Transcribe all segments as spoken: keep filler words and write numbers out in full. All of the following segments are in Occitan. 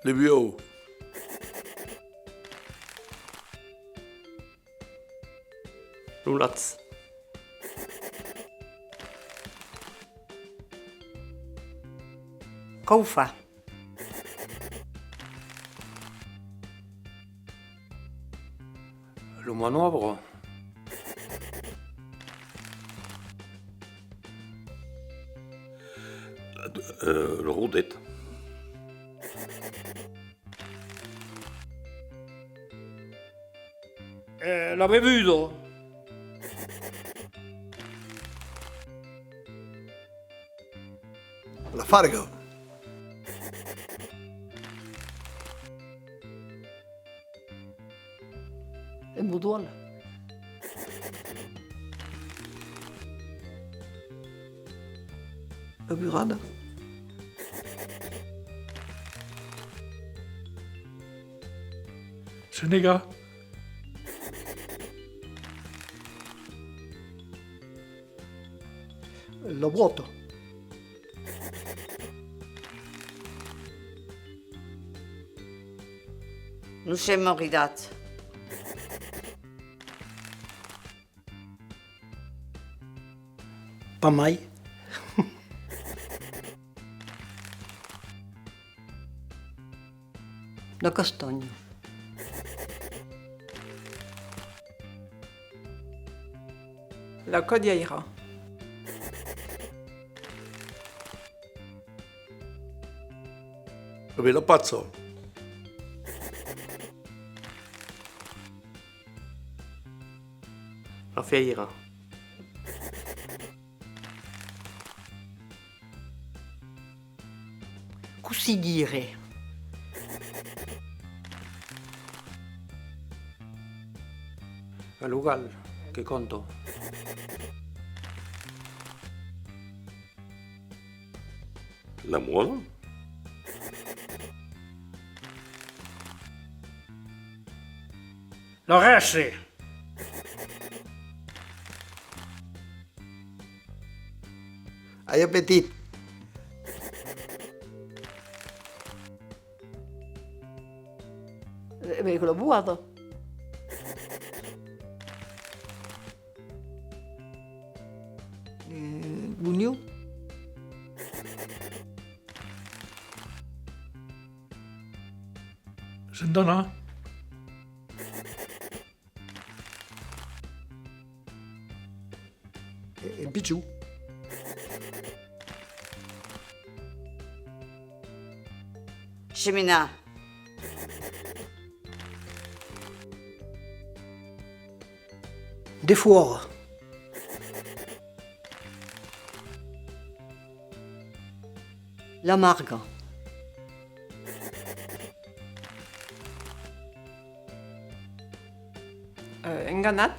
Le buòu. Lo lach. Caufa. Lo manòbre. Eh, lo rodet. Eh, la bevuda. La farga. Un botol. La burada. Senegar. La bòta. Nos sèm maridats. Pas mai. La castanha. La cadièira. E ben, la pacha. La fièira. Cossí dire? Lo gal que canta. La mòla? La rèsse. Ai apetit. E ben, la boada. Eh, l'onion. Se'n dona. E, un pichon. Cheminar. Defòra. La marga. Euh, enganat.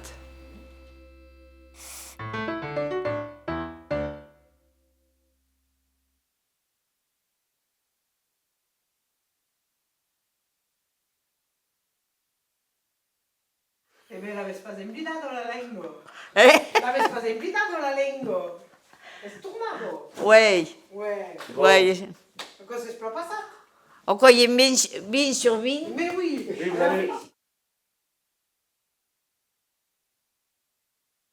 E ben, l'avètz pas invitada, la lenga. Eh? L'avètz pas invitada, la lenga. Es tornada. Uèi. Uèi. Uèi. Aquò s'es plan passat. Aquò i a vint, vint sur vint. Mais oui.